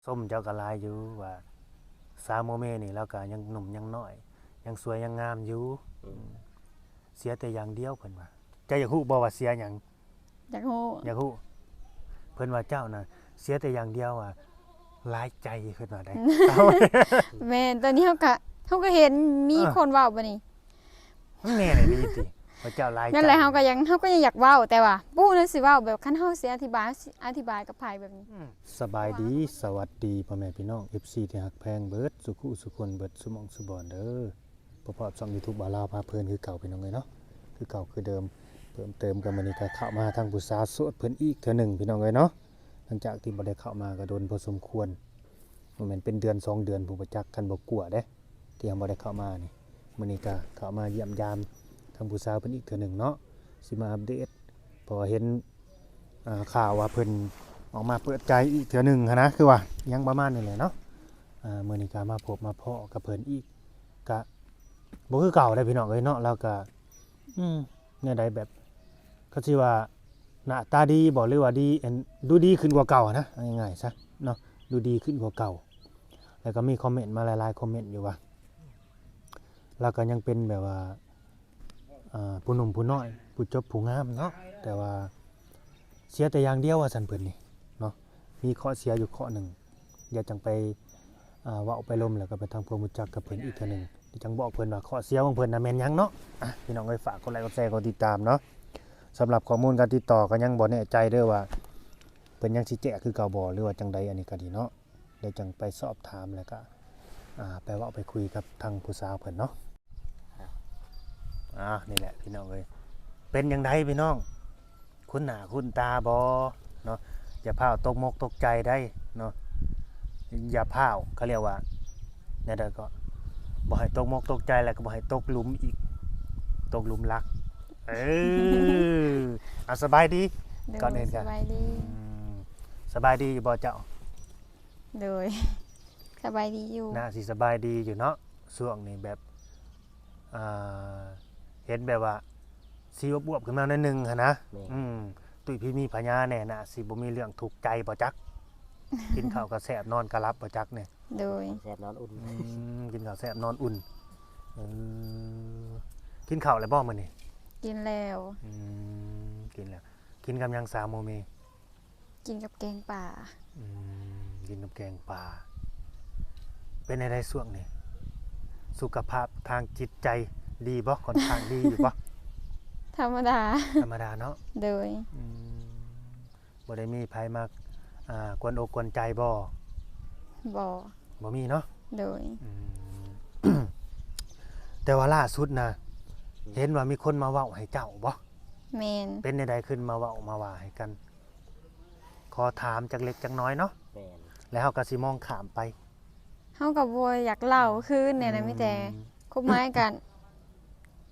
ຊົມເຈົ້າກໍຫຼາຍຢູ່ວ່າ ສາວໂມເມນີ້ລາວກໍຍັງໜຸ່ມຍັງນ້ອຍ ຍັງສວຍຍັງງາມຢູ່. ອືມ ເສຍແຕ່ຢ່າງດຽວເພິ່ນວ່າ. ເຈົ້າຢາກຮູ້ບໍ່ວ່າເສຍຫຍັງ? ຢາກຮູ້ ຢາກຮູ້. ເພິ່ນວ່າເຈົ້ານະເສຍແຕ່ຢ່າງດຽວວ່າ ຫຼາຍໃຈ ເພິ່ນວ່າໄດ໋. ແມ່ນ ຕອນນີ້ເຮົາກະ ເຮົາກະເຫັນມີ ເອີ ຄົນເວົ້າບາດນີ້ ມັນແມ່ນອີ່ຫຼີຕິ ວ່າເຈົ້າຫຼາຍໃຈ. ນັ້ນແຫຼະ ເຮົາກໍຍັງ ເຮົາກໍຍັງຢາກເວົ້າ ແຕ່ວ່າບໍ່ຮູ້ແນວຊິເວົ້າ ແບບຄັນເຮົາຊິອະທິບາຍ ເຮົາຊິອະທິບາຍກັບໃຜແບບນີ້. ອືມ ສະບາຍດີ ສະຫວັດດີພໍ່ແມ່ພີ່ນ້ອງ ເອັຟຊີ ທີ່ຮັກແພງເບິດສູ່ຄູ່ສູ່ຄົນ ເບິດສູ່ໝ່ອງສູ່ບ່ອນເດີ. ພໍ້ກັບຊ່ອງຢູທູບບ່າວລາວພາເພີນຄືເກົ່າ ພີ່ນ້ອງເອີຍເນາະ ຄືເກົ່າຄືເດີມ. ເພີ່ມເຕີມກໍມື້ນີ້ກໍເຂົ້າມາທາງຜູ້ສາວໂສດເພິ່ນອີກເທື່ອໜຶ່ງ ພີ່ນ້ອງເອີຍເນາະ. ຫຼັງຈາກທີ່ບໍ່ໄດ້ເຂົ້າມາກໍດົນພໍສົມຄວນ ບໍ່ແມ່ນເປັນເດືອນສອງເດືອນພຸ້ນບໍ່ຈັກ ຄັນບໍ່ກວ່າເດ້ ທີ່ເຮົາບໍ່ໄດ້ເຂົ້າມານີ້. ມື້ນີ້ກໍເຂົ້າມາຢ້ຽມຢາມທາງຜູ້ສາວເພິ່ນອີກເທື່ອໜຶ່ງເນາະ ຊິມາອັບເດດ ເພາະວ່າເຫັນ ອ່າ ຂ່າວວ່າເພິ່ນອອກມາເປີດໃຈອີກເທື່ອໜຶ່ງຫັ້ນນະ ຄືວ່າຫຍັງປະມານນີ້ແຫຼະເນາະ. ອ່າ ມື້ນີ້ກໍມາພົບມາພໍ້ກັບເພິ່ນອີກ ກະບໍ່ຄືເກົ່າເດ້ພີ່ນ້ອງເອີຍເນາະ. ລາວກະ ອືມ ແນວໃດ ແບບ ກໍຊິວ່າໜ້າຕາດີບໍ່ ຫຼືວ່າດີ ອັນ ດູດີຂຶ້ນກວ່າເກົ່ານະ ເອົາງ່າຍໆຊະເນາະ ດູດີຂຶ້ນກວ່າເກົ່າ. ແລ້ວກໍມີຄອມເມັນມາຫຼາຍໆຄອມເມັນຢູ່ວ່າ ລາວກໍຍັງເປັນແບບວ່າ ອ່າ ຜູ້ໜຸ່ມຜູ້ນ້ອຍ ຜູ້ຈົບຜູ້ງາມເນາະ ແຕ່ວ່າເສຍແຕ່ຢ່າງດຽວວ່າຊັ້ນເພິ່ນນີ້ເນາະ. ມີຂໍ້ເສຍຢູ່ຂໍ້ໜຶ່ງ ດຽວຈັ່ງໄປ ອ່າ ເວົ້າໄປລົມ ແລ້ວກໍໄປທຳຄວາມຮູ້ຈັກກັບເພິ່ນອີກເທື່ອໜຶ່ງ ດຽວຈັ່ງບອກເພິ່ນວ່າຂໍ້ເສຍຂອງເພິ່ນນະແມ່ນຫຍັງເນາະ. ອ່ະ ພີ່ນ້ອງເອີຍ ຝາກກົດໄລ ກົດແຊ ກົດຕິດຕາມເນາະ. ສຳລັບຂໍ້ມູນການຕິດຕໍ່ກໍຍັງບໍ່ແນ່ໃຈເດີວ່າ ເພິ່ນຍັງຊິແຈກຄືເກົ່າບໍ່ ຫຼືວ່າຈັ່ງໃດ ອັນນີ້ກໍດີເນາະ. ດຽວຈັ່ງໄປສອບຖາມ ແລ້ວກໍ ອ່າ ໄປເວົ້າໄປຄຸຍກັບທາງຜູ້ສາວເພິ່ນເນາະ. ອ່າ ນີ້ແຫຼະພີ່ນ້ອງເອີຍ ເປັນຈັ່ງໃດພີ່ນ້ອງ ຄຸ້ນໜ້າຄຸ້ນຕາບໍ່ເນາະ? ຢ່າຟ້າວຕົກມົກຕົກໃຈໄດ໋ເນາະ ຢ່າຟ້າວ ເຂົາຮຽກວ່າແນວໃດກໍ ບໍ່ໃຫ້ຕົກມົກຕົກໃຈ ແລ້ວກໍບໍ່ໃຫ້ຕົກຫຼຸມອີກ ຕົກຫຼຸມລັກ. ເອີ ເອົາ ສະບາຍດີ ໂດຍ ກ່ອນອື່ນກໍ ສະບາຍດີ ອືມ ສະບາຍດີຢູ່ບໍ່ເຈົ້າ? ໂດຍ ສະບາຍດີຢູ່ ໜ້າຊິສະບາຍດີຢູ່ເນາະ. ຊ່ວງນີ້ແບບ ອ່າ ເຫັນແບບວ່າຊີອວບໆຂຶ້ນມາໜ້ອຍໜຶ່ງຫັ້ນນະ. ແມ່ນ ອືມ ຕຸ້ຍພີມີພະຍາແດ່ ໜ້າຊິບໍ່ມີເລື່ອງທຸກໃຈບໍ່ຈັກ ກິນເຂົ້າກໍແຊບ ນອນກໍຫຼັບບໍ່ຈັກນີ້. ໂດຍ ແຊບນອນອຸ່ນ ອືມ ກິນເຂົ້າແຊບນອນອຸ່ນ. ເອີ ກິນເຂົ້າແລ້ວບໍ່ມື້ນີ້? ກິນແລ້ວ ອືມ ກິນແລ້ວ. ກິນກັບຫຍັງສາວໂມເມ? ກິນກັບແກງປາ. ອືມ ກິນກັບແກງປາ. ເປັນແນວໃດຊ່ວງນີ້ ສຸຂະພາບທາງຈິດໃຈດີບໍ່? ຂ້ອນຂ້າງດີຢູ່ບໍ່? ທຳມະດາ ທຳມະດາເນາະ. ໂດຍ ອືມ ບໍ່ໄດ້ມີໃຜມາ ອ່າ ກວນອົກກວນໃຈບໍ່? ບໍ່ ບໍ່ມີເນາະ. ໂດຍ ອືມ ແຕ່ວ່າລ່າສຸດນະ ເຫັນວ່າມີຄົນມາເວົ້າໃຫ້ເຈົ້າບໍ່? ແມ່ນ ເປັນແນວໃດຂຶ້ນມາເວົ້າມາວ່າໃຫ້ກັນ? ຂໍຖາມຈັກເລັກຈັກນ້ອຍເນາະ. ແມ່ນ ແລ້ວເຮົາກໍຊິມອງຂ້າມໄປ. ເຮົາກໍບໍ່ຢາກເລົ່າຄືນແນວນັ້ນ ອືມ ມີແຕ່ຄວາມໝາຍກັນ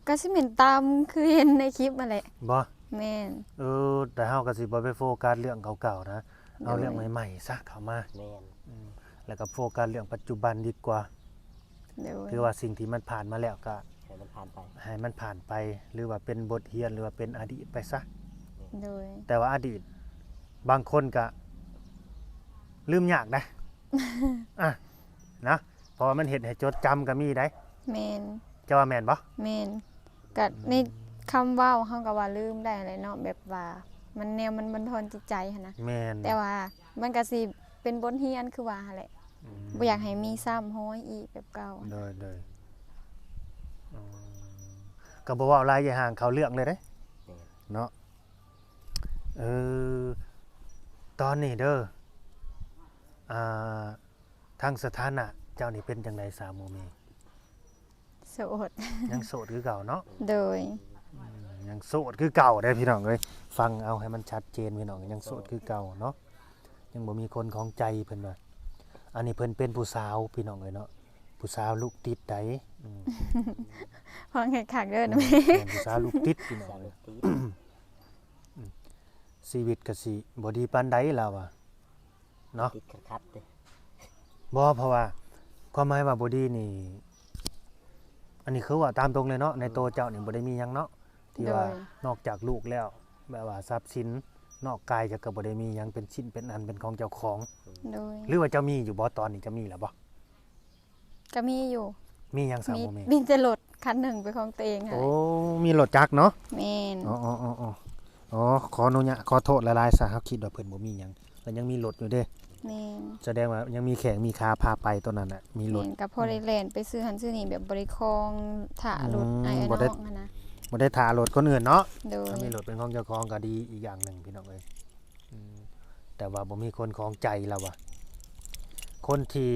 ກໍຊິແມ່ນຕາມຄືເຫັນໃນຄລິບຫັ້ນແຫຼະ. ບໍ່? ແມ່ນ ເອີ ແຕ່ເຮົາກໍຊິບໍ່ໄປໂຟກັສເລື່ອງເກົ່າໆນະ ເອົາເລື່ອງໃໝ່ໆຊະເຂົ້າມາ. ແມ່ນ ອືມ ແລ້ວກໍໂຟກັສເລື່ອງປັດຈຸບັນດີກວ່າ. ໂດຍ ຖືວ່າສິ່ງທີ່ມັນຜ່ານມາແລ້ວກໍໃຫ້ມັນຜ່ານໄປ ໃຫ້ມັນຜ່ານໄປ ຫຼືວ່າເປັນບົດຮຽນ ຫຼືວ່າເປັນອະດີດໄປຊະ. ໂດຍ ແຕ່ວ່າອະດີດບາງຄົນກໍລືມຍາກໄດ໋ ອ່ະ ນະ ເພາະວ່າມັນເຮັດໃຫ້ຈົດຈຳກໍມີໄດ໋. ແມ່ນ ເຈົ້າວ່າແມ່ນບໍ່? ແມ່ນ ກະໃນຄຳເວົ້າເຮົາກໍວ່າລືມໄດ້ແຫຼະເນາະ ແບບວ່າມັນແນວມັນບັນທອນຈິດໃຈຫັ້ນນະ. ແມ່ນ ແຕ່ວ່າມັນກະຊິເປັນບົດຮຽນຄືວ່າຫັ້ນແຫຼະ. ອືມ ບໍ່ຢາກໃຫ້ມີຊ້ຳຮອຍອີກແບບເກົ່າ. ໂດຍ ໂດຍ ອືມ ກໍບໍ່ເວົ້າຫຼາຍ ຢ່າຫ່າງເຂົ້າເລື່ອງເລີຍເດ້. ແມ່ນ ເນາະ ເອີ ຕອນນີ້ເດີ ອ່າ ທາງສະຖານະເຈົ້ານີ້ເປັນຈັ່ງໃດສາວໂມເມ? ໂສດ ຍັງໂສດຄືເກົ່າເນາະ. ໂດຍ ອືມ ຍັງໂສດຄືເກົ່າເດ້ພີ່ນ້ອງເອີຍ ຟັງເອົາໃຫ້ມັນຊັດເຈນພີ່ນ້ອງ ຍັງໂສດຄືເກົ່າເນາະ ຍັງບໍ່ມີຄົນຂອງໃຈເພິ່ນວ່າ. ອັນນີ້ເພິ່ນເປັນຜູ້ສາວພີ່ນ້ອງເອີຍເນາະ ຜູ້ສາວລູກຕິດໃດ໋. ອືມ ຟັງໃຫ້ຄັກເດີ ອືມ ແມ່ນ ຜູ້ສາວລູກຕິດພີ່ນ້ອງເອີຍ. ອືມ ຊີວິດກໍຊິບໍ່ດີປານໃດລາວວ່າ ເນາະ ຕິດຂັດໆເດ້. ບໍ່ ເພາະວ່າຄວາມໝາຍວ່າບໍ່ດີນີ້ ອັນນີ້ຄືວ່າຕາມຕົງເລີຍເນາະ ໃນໂຕເຈົ້ານີ້ບໍ່ໄດ້ມີຫຍັງເນາະ ທີ່ວ່າ ໂດຍ ນອກຈາກລູກແລ້ວ ແບບວ່າຊັບສິນ ນອກກາຍເຈົ້າກໍບໍ່ໄດ້ມີຫຍັງເປັນຊິ້ນເປັນອັນເປັນຂອງເຈົ້າຂອງ ໂດຍ ຫຼືວ່າເຈົ້າມີຢູ່ບໍ່? ຕອນນີ້ເຈົ້າມີແລ້ວບໍ່? ກໍມີຢູ່ ມີຫຍັງຊະ ບໍ່ມີ ມີແຕ່ລົດຄັນໜຶ່ງເປັນຂອງຕົວເອງຫັ້ນ ໂອ້ ມີລົດຈັກເນາະ ແມ່ນ ອໍໆໆ ອໍ ຂໍອະນຸຍາດ ຂໍໂທດຫຼາຍໆຊະ ເຮົາຄິດວ່າເພິ່ນບໍ່ມີຫຍັງ ແລ້ວຍັງມີລົດຢູ່ເດ້ ແມ່ນ ສະແດງວ່າຍັງມີແຂ້ງມີຂາພາໄປຕອນນັ້ນນະ ມີລົດ ແມ່ນ ກໍພໍໄດ້ແລ່ນໄປຊື້ຫັ້ນຊື້ນີ້ ແບບບໍ່ໄດ້ຄອງຖ້າລົດອ້າຍນ້ອງຫັ້ນນະ ບໍ່ໄດ້ຖ້າລົດຄົນອື່ນເນາະ ໂດຍ ຖ້າມີລົດເປັນຂອງເຈົ້າຂອງກໍດີອີກຢ່າງໜຶ່ງພີ່ນ້ອງເອີຍ ອືມ ແຕ່ວ່າບໍ່ມີຄົນຂອງໃຈລາວວ່າ ຄົນທີ່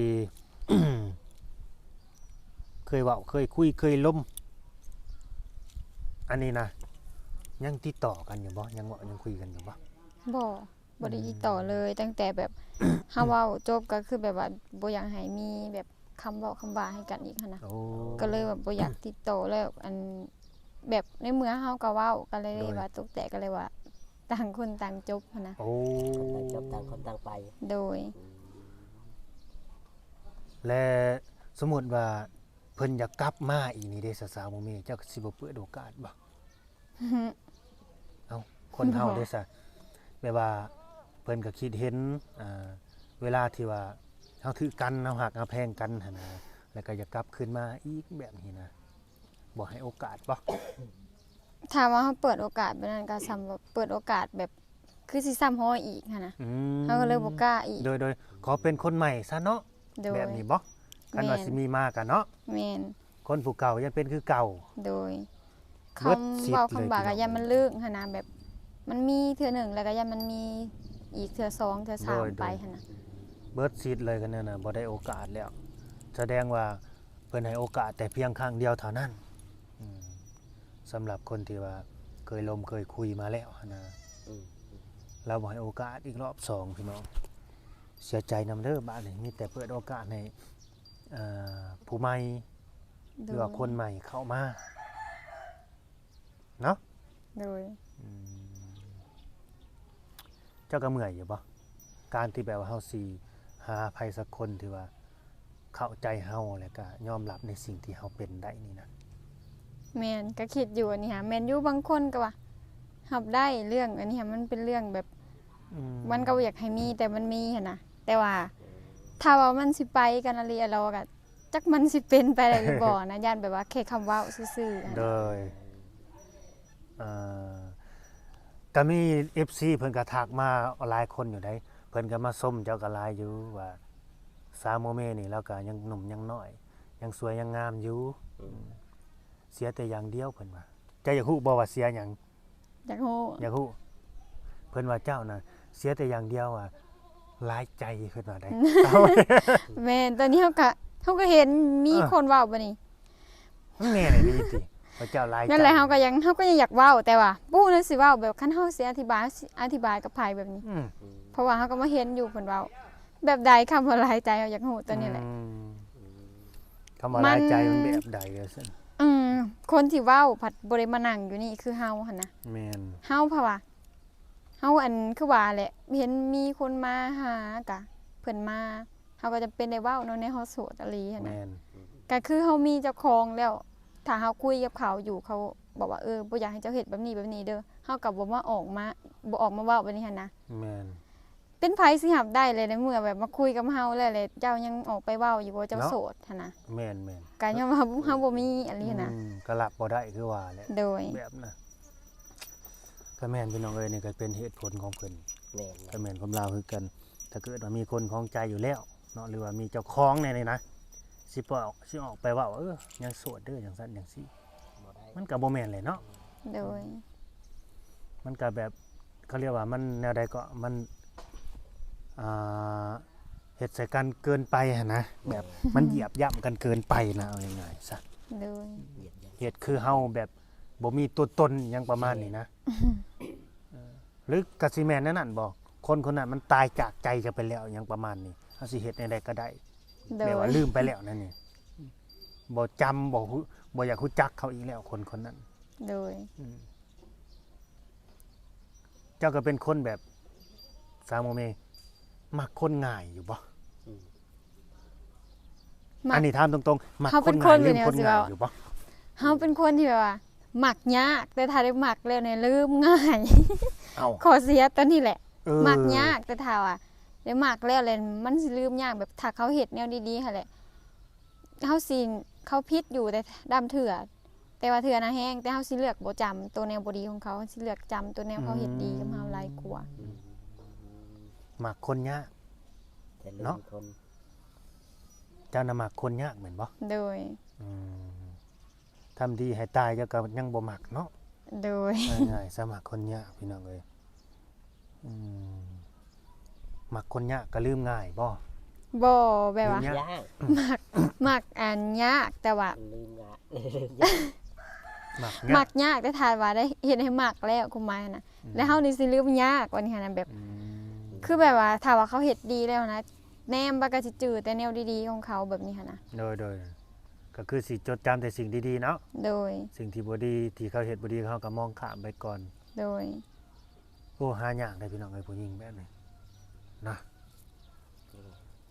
ເຄີຍເວົ້າເຄີຍຄຸຍເຄີຍລົມ ອັນນີ້ນະ ຍັງຕິດຕໍ່ກັນຢູ່ບໍ່? ຍັງເວົ້າຍັງຄຸຍກັນຢູ່ບໍ່? ບໍ່ ບໍ່ໄດ້ຕິດຕໍ່ເລີຍ ຕັ້ງແຕ່ແບບ ເຮົາເວົ້າຈົບກໍຄືແບບວ່າບໍ່ຢາກໃຫ້ມີແບບຄຳເວົ້າຄຳວ່າໃຫ້ກັນອີກຫັ້ນນະ ກໍເລີຍແບບບໍ່ຢາກຕິດຕໍ່ແລ້ວ ອັນ ແບບໃນເມື່ອເຮົາກໍເວົ້າ ກໍເລີຍວ່າຕົກແຕກ ກໍເລີຍວ່າຕ່າງຄົນຕ່າງຈົບຫັ້ນນະ ໂອ້ ຕ່າງຄົນຕ່າງໄປ ໂດຍ ແລະ ສົມມຸດວ່າເພິ່ນຢາກກັບມາອີກນີ້ເດ້ ສາວໂມເມ ເຈົ້າກໍຊິບໍ່ເປີດໂອກາດບໍ່? ເອົ້າ ຄົນເຮົາເດ້ສະ ແບບວ່າເພິ່ນກໍຄິດເຫັນ ອ່າ ເວລາທີ່ວ່າເຮົາຖືກກັນ ເຮົາຮັກເຮົາແພງກັນຫັ້ນນະ ແລ້ວກໍຢາກກັບຄືນມາອີກແບບນີ້ນະ ບໍ່ໃຫ້ໂອກາດບໍ່? ຖ້າວ່າເຮົາເປີດໂອກາດແບບນັ້ນ ກໍສ່ຳວ່າເປີດໂອກາດແບບ ຄືຊິຊ້ຳຮອຍອີກຫັ້ນນະ ເຮົາກໍເລີຍບໍ່ກ້າອີກ ໂດຍ ໂດຍ ຂໍເປັນຄົນໃໝ່ຊະເນາະ ແບບນີ້ບໍ່? ຄັນວ່າຊິມີມາກໍເນາະ ແມ່ນ ຄົນຜູ້ເກົ່າຍັງເປັນຄືເກົ່າ ໂດຍ ຄຳເວົ້າຄຳວ່າກໍຢ້ານມັນລຶ້ງຫັ້ນນະ ແບບມັນມີເທື່ອໜຶ່ງ ແລ້ວກໍຢ້ານມັນມີອີກເທື່ອສອງເທື່ອສາມໄປຫັ້ນນະ ເບິດສິດເລີຍ ຄັນນັ້ນນະ ບໍ່ໄດ້ໂອກາດແລ້ວ ສະແດງວ່າເພິ່ນໃຫ້ໂອກາດແຕ່ພຽງຄັ້ງດຽວເທົ່ານັ້ນ ອືມ ສຳລັບຄົນທີ່ວ່າເຄີຍລົມເຄີຍຄຸຍມາແລ້ວຫັ້ນນະ ອືມ ລາວບໍ່ໃຫ້ໂອກາດອີກລອບສອງ ພີ່ນ້ອງ ເສຍໃຈນຳເດີ ບາດນີ້ມີແຕ່ເປີດໂອກາດໃຫ້ ເອີ ຜູ້ໃໝ່ ຫຼືວ່າຄົນໃໝ່ເຂົ້າມາເນາະ ໂດຍ ອືມ ເຈົ້າກໍເມື່ອຍຢູ່ບໍ່? ການທີ່ແບບວ່າເຮົາຊິຫາໃຜສັກຄົນທີ່ວ່າເຂົ້າໃຈເຮົາ ແລ້ວກໍຍອມຮັບໃນສິ່ງທີ່ເຮົາເປັນໄດ້ນີ້ນະ ແມ່ນ ກໍຄິດຢູ່ອັນນີ້ຫາ ແມ່ນຢູ່ ບາງຄົນກໍວ່າຮັບໄດ້ ເລື່ອງອັນນີ້ຫາ ມັນເປັນເລື່ອງແບບ ອືມ ມັນກໍບໍ່ຢາກໃຫ້ມີ ແຕ່ມັນມີຫັ້ນນະ ແຕ່ວ່າຖ້າວ່າມັນຊິໄປກັນອີ່ຫຼີ ລາວກໍ ຈັກມັນຊິເປັນໄປໄດ້ຫຼືບໍ່ນະ ຢ້ານແບບວ່າແຄ່ຄຳເວົ້າຊື່ໆ ໂດຍ ເອີ ກໍມີເອັຟຊີເພິ່ນກໍທັກມາຫຼາຍຄົນຢູ່ໃດ໋ ເພິ່ນກໍມາຊົມເຈົ້າກໍຫຼາຍຢູ່ວ່າ ສາວໂມເມນີ້ລາວກໍຍັງໜຸ່ມຍັງນ້ອຍ ຍັງສວຍຍັງງາມຢູ່ ອືມ ເສຍແຕ່ຢ່າງດຽວເພິ່ນວ່າ ເຈົ້າຢາກຮູ້ບໍ່ວ່າເສຍຫຍັງ? ຢາກຮູ້ ຢາກຮູ້ ເພິ່ນວ່າເຈົ້ານະເສຍແຕ່ຢ່າງດຽວວ່າຫຼາຍໃຈ ເພິ່ນວ່າໄດ໋ ແມ່ນ ຕອນນີ້ເຮົາກະ ເຮົາກະເຫັນມີຄົນເວົ້າບາດນີ້ ມັນແມ່ນອີ່ຫຼີຕິ ວ່າເຈົ້າຫຼາຍໃຈ ນັ້ນແຫຼະ ເຮົາກະຍັງ ເຮົາກະຍັງຢາກເວົ້າ ແຕ່ວ່າບໍ່ຮູ້ແນວຊິເວົ້າ ແບບຄັນເຮົາຊິອະທິບາຍ ເຮົາຊິອະທິບາຍກັບໃຜແບບນີ້ ເພາະວ່າເຮົາກະມາເຫັນຢູ່ເພິ່ນເວົ້າ ແບບໃດຄຳວ່າຫຼາຍໃຈ ເຮົາຢາກຮູ້ຕົວນີ້ແຫຼະ ຄຳວ່າຫຼາຍໃຈມັນແບບໃດວ່າຊັ້ນ ອືມ ຄົນທີ່ເວົ້າພັດບໍ່ໄດ້ມານັ່ງຢູ່ນີ້ຄືເຮົາຫັ້ນນະ ແມ່ນ ເຮົາພະວ່າ ເຮົາອັນ ຄືວ່າແຫຼະ ເຫັນມີຄົນມາຫາກະເພິ່ນມາ ເຮົາກໍຈຳເປັນໄດ້ເວົ້າເນາະ ໃນເຮົາໂສດອີ່ຫຼີຫັ້ນນະ ແມ່ນ ກະຄືເຮົາມີເຈົ້າຂອງແລ້ວ ຖ້າເຮົາຄຸຍກັບເຂົາຢູ່ ເຂົາບອກວ່າ ເອີ ບໍ່ຢາກໃຫ້ເຈົ້າເຮັດແບບນີ້ແບບນີ້ເດີ ເຮົາກໍບໍ່ມາອອກມາ ບໍ່ອອກມາເວົ້າແບບນີ້ຫັ້ນນະ ແມ່ນ ເປັນໃຜຊິຮັບໄດ້ແຫຼະ ໃນເມື່ອແບບມາຄຸຍກັບເຮົາແລ້ວ ແລ້ວເຈົ້າຍັງອອກໄປເວົ້າຢູ່ວ່າເຈົ້າໂສດຫັ້ນນະ ແມ່ນໆ ກະຍ້ອນວ່າເຮົາບໍ່ມີອີ່ຫຼີຫັ້ນນະ ອືມ ກໍຮັບບໍ່ໄດ້ຄືວ່າແຫຼະ ໂດຍ ແບບນະ ກໍແມ່ນພີ່ນ້ອງເອີຍ ນີ້ກໍເປັນເຫດຜົນຂອງເພິ່ນ ແມ່ນ ກໍແມ່ນຄວາມລາວຄືກັນ ຖ້າເກີດວ່າມີຄົນຂອງໃຈຢູ່ແລ້ວເນາະ ຫຼືວ່າມີເຈົ້າຂອງແນ່ນີ້ນະ ຊິປອກ ຊິອອກໄປເວົ້າ ເອີ ຍັງໂສດເດີ ຈັ່ງຊັ້ນຈັ່ງຊີ້ ມັນກໍບໍ່ແມ່ນແຫຼະເນາະ ໂດຍ ມັນກໍແບບ ເຂົາລຽກວ່າມັນແນວໃດເກາະ ມັນ ອ່າ ເຮັດໃສ່ກັນເກີນໄປຫັ້ນນະ ແບບມັນຢຽບຢ່ຳກັນເກີນໄປນະ ເອົາງ່າຍໆຊະ ໂດຍ ເຮັດຄືເຮົາແບບບໍ່ມີຕົວຕົນອີ່ຫຍັງປະມານນີ້ນະ ເອີ ຫຼືກະຊິແມ່ນແນວນັ້ນບໍ່ ຄົນຄົນນັ້ນມັນຕາຍຈາກໃຈເຈົ້າໄປແລ້ວ ອີ່ຫຍັງປະມານນີ້ ເຮົາຊິເຮັດແນວໃດກໍໄດ້ ໂດຍ ແບບວ່າລືມໄປແລ້ວນັ້ນນີ້ ບໍ່ຈຳ ບໍ່ຮູ້ ບໍ່ຢາກຮູ້ຈັກເຂົາອີກແລ້ວ ຄົນຄົນນັ້ນ ໂດຍ ອືມ ເຈົ້າກໍເປັນຄົນແບບ ສາວໂມເມ ມັກຄົນງ່າຍຢູ່ບໍ່? ອືມ ມັກ ອັນນີ້ຖາມຕົງໆ ມັກຄົນງ່າຍ ເຮົາເປັນຄົນ ລືມຄົນງ່າຍຢູ່ບໍ່? ເຮົາເປັນຄົນທີ່ແບບວ່າ ມັກຍາກ ແຕ່ຖ້າໄດ້ມັກແລ້ວນີ້ລືມງ່າຍ. ເອົ້າ ຂໍ້ເສຍຕົວນີ້ແຫຼະ ເອີ ມັກຍາກ ແຕ່ຖ້າວ່າໄດ້ມັກແລ້ວແຫຼະ ມັນຊິລືມຍາກ ແບບຖ້າເຂົາເຮັດແນວດີໆຫັ້ນແຫຼະ ເຮົາຊິ ເຂົາຜິດຢູ່ແຕ່ດຳເທື່ອ ແຕ່ວ່າເທື່ອນະແຮງ ແຕ່ເຮົາຊິເລືອກບໍ່ຈຳໂຕແນວບໍ່ດີຂອງເຂົາ ເຮົາຊິເລືອກຈຳໂຕແນວເຂົາເຮັດດີກັບເຮົາຫຼາຍກວ່າ. ອືມ ມັກຄົນຍາກ ແຕ່ລືມ ເນາະ ຄົນ ເຈົ້ານະມັກຄົນຍາກແມ່ນບໍ່? ໂດຍ ອືມ ທຳດີໃຫ້ຕາຍເຈົ້າກໍຍັງບໍ່ມັກເນາະ. ໂດຍ ງ່າຍໆຊະ ມັກຄົນຍາກ ພີ່ນ້ອງເອີຍ. ອືມ ມັກຄົນຍາກກໍລືມງ່າຍບໍ່? ບໍ່ ແບບວ່າ ລືມຍາກ ຍາກ ມັກ ມັກອັນຍາກ ແຕ່ວ່າລືມຍາກ ມັກຍາກ ມັກຍາກ ແຕ່ຖ້າວ່າໄດ້ເຮັດໃຫ້ມັກແລ້ວ ຄວາມໝາຍຫັ້ນນະ ອືມ ແລ້ວເຮົານີ້ຊິລືມຍາກ ວ່ານີ້ຫັ້ນນະ ແບບ ອືມ ຄືແບບວ່າ ຖ້າວ່າເຂົາເຮັດດີແລ້ວນະ ແນມໄປກໍຊິຈື່ແຕ່ແນວດີໆຂອງເຂົາ ແບບນີ້ຫັ້ນນະ. ໂດຍໆ ກໍຄືຊິຈົດຈຳແຕ່ສິ່ງດີໆເນາະ. ໂດຍ ສິ່ງທີ່ບໍ່ດີ ທີ່ເຂົາເຮັດບໍ່ດີ ເຮົາກໍມອງຂ້າມໄປກ່ອນ. ໂດຍ ໂອ້ ຫາຍາກເດ້ພີ່ນ້ອງເອີຍ ຜູ້ຍິງແບບນີ້ນະ.